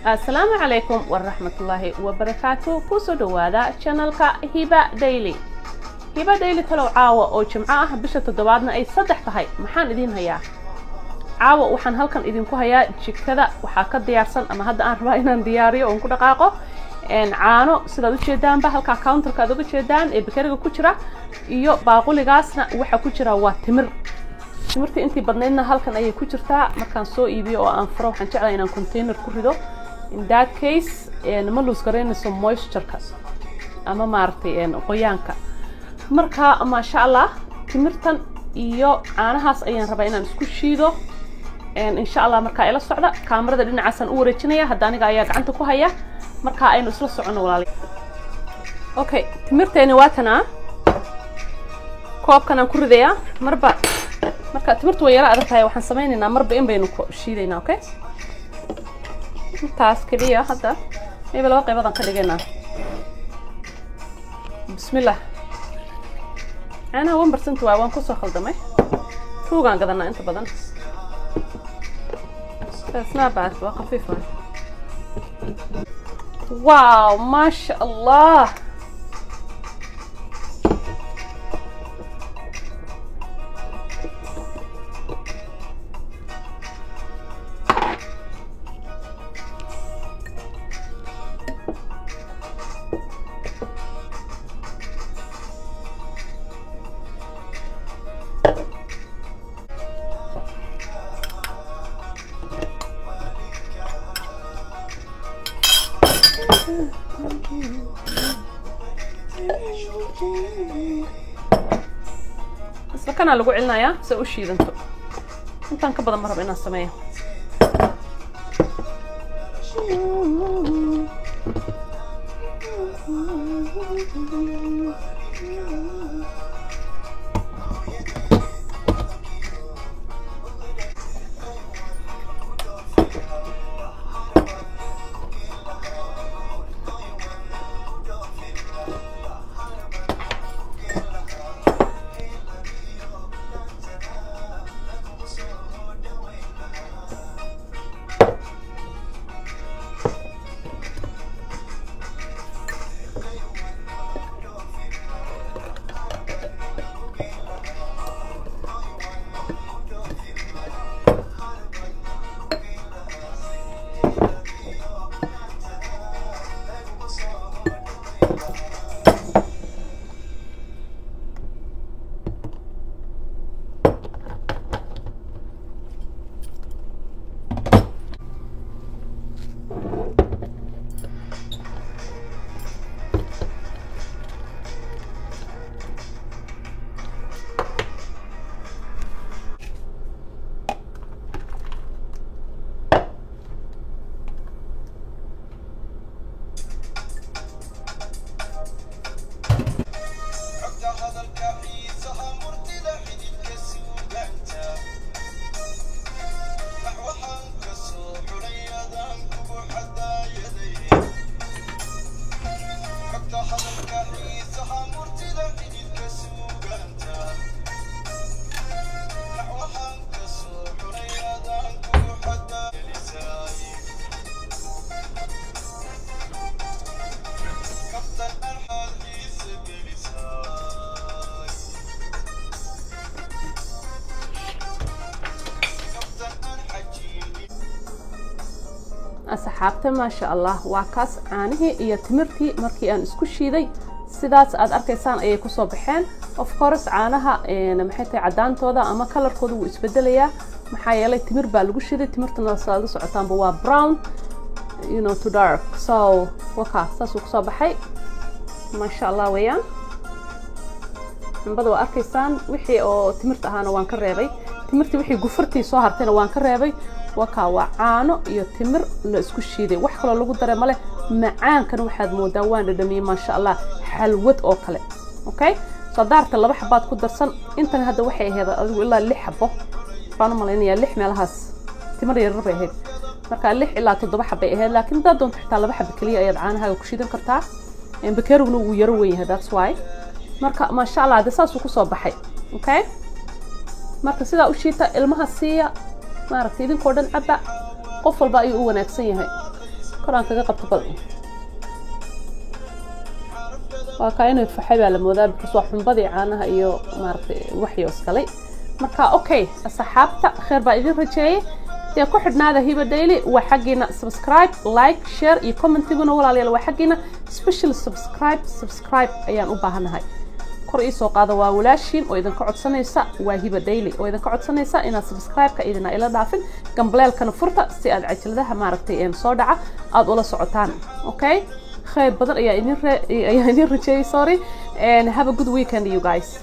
Asalaamu calaykum waraxmatullaahi wabarakaatu. Kusoo dhawaada channelka Hiba Daily. Hiba Daily talow caawa oo jimco ah, bisha toddobaadna ay 3 tahay, maxaan idiin hayaa caawa? Waxaan halkan idinku hayaa jikada waxaa ka diyaarsan ama hadda aan rabaa inaan diyaariyo oon ku dhaqaaqo caano. Sidaad ujeedaanba halkaa counterka aad uga jeedaan ee bakeriga ku jira iyo baaquligaasna waxa ku jira waa timir. Timirta intii badnaydna halkan ayay ku jirtaa. Markaan soo iibiyo oo aan furo, waxaan jeclahay inaan container ku rido. In that case ma lose garaynayso moistureka ama maaragtay qoyaanka. Marka maasha Allah, timirtan iyo caanahaas ayaan rabaa inaan isku shiido insha Allah. Markaa ila socda, kaamarada dhinacaasaan u wareejinaya hadda, aniga ayaa gacanta ku haya. Marka aynu isla soconno, walaal. Okay, timirteeni waa tanaa, koobkan aan ku ridayaa marba. Marka timirtu way yara adag tahay, waxaan sameynaynaa marba in baynu ku shiidaynaa. Okay, intaas keliya hadda, mayba laba qaybood aan ka dhigaynaa. Bismillah. Caanaha 1% waay, waan kusoo khaldamay, tuugaan gadanaa inta badan. That's not bad, waa khafiif waay. Wow, maasha Allah. Isla kanaa lagu celinayaa se u shiidanto. Intaan ka badan ma rabo inaan sameeyo. Xogta hadalka, xiisaha murtida, xididka suugaanta, nax waxaan ka soo xulay adaan kugu xadaayaday. Xogta hadalka, xiisaha murtida, xididka suugaanta, nax waxaan ka soo xulay adaan kugu xadaayaday. Kaftan arxaad xiisa gelisay, kaftan aan xajiinin. Asxaabta, maasha Allah, waa kaas caanihii iyo timirtii markii aan isku shiiday, sidaas aad arkaysaan ayay kusoo baxeen. Of course caanaha maxay tahay, caddaantooda ama colorkooda wuu isbedelayaa, maxaa yeelay timir baa lagu shiiday. Timirtuna saad la socotaanba waa brown to dark. So waka saasuu kusoo baxay, maasha Allah weeyaan. Xumbada waa arkaysaan, wixii oo timirta ahaana waan ka reebay, timirtii wixii gufurtii soo hartayna waan ka reebay. Waka waa caano iyo timir la isku shiiday, wax kaloo lagu daray male. Macaankan waxaad moodaa, waan dhadhamiyey, maasha Allah, xalwad oo kale. Okay, so daarta laba xabaad ku darsan. Intan hadda waxay ahayd adigu ilaa lix xabo baan u malaynayaa, lix meelahaas, timir yaryar bay ahayd. Marka 6 ilaa 7 xabay ahayd, laakiin haddaad doonto xitaa laba xabo keliya ayaad caanahaaga ku shiidan kartaa. Bakeeriguna wuu yaro weyn yahay, that's why. Marka maasha Allah, de saasuu kusoo baxay. Okay, marka sidaa u shiita, ilmaha siiya, maaragtay, idinkoo dhan caba, qof walba ayuu u wanaagsan yahay. Kor aan kaga qabto bal. Waa kaa inay faxay baa la moodaa, because waa xumbadii caanaha iyo maaragtay waxyo isgalay. Marka okay, asxaabta, kheer baa idin rajeeyey. Dee ku xidhnaada Hiba Daily, waa xaggiina. Subscribe, like, share iyo commentiguna, walaalayaal, waa xaggiina. Special subscribe, subscribe ayaan u baahanahay. Kor iisoo qaada. Waa walaashiin oo idinka codsanaysa, waa Hiba Daily oo idinka codsanaysa inaad subscribe-ka idina ila dhaafin, gambaleelkana furta si aad cajaladaha maaragtay soo dhaca aada ula socotaan. Okay, khayr badan ayaa idin rajeeyay. Sorry, and have a good weekend, you guys.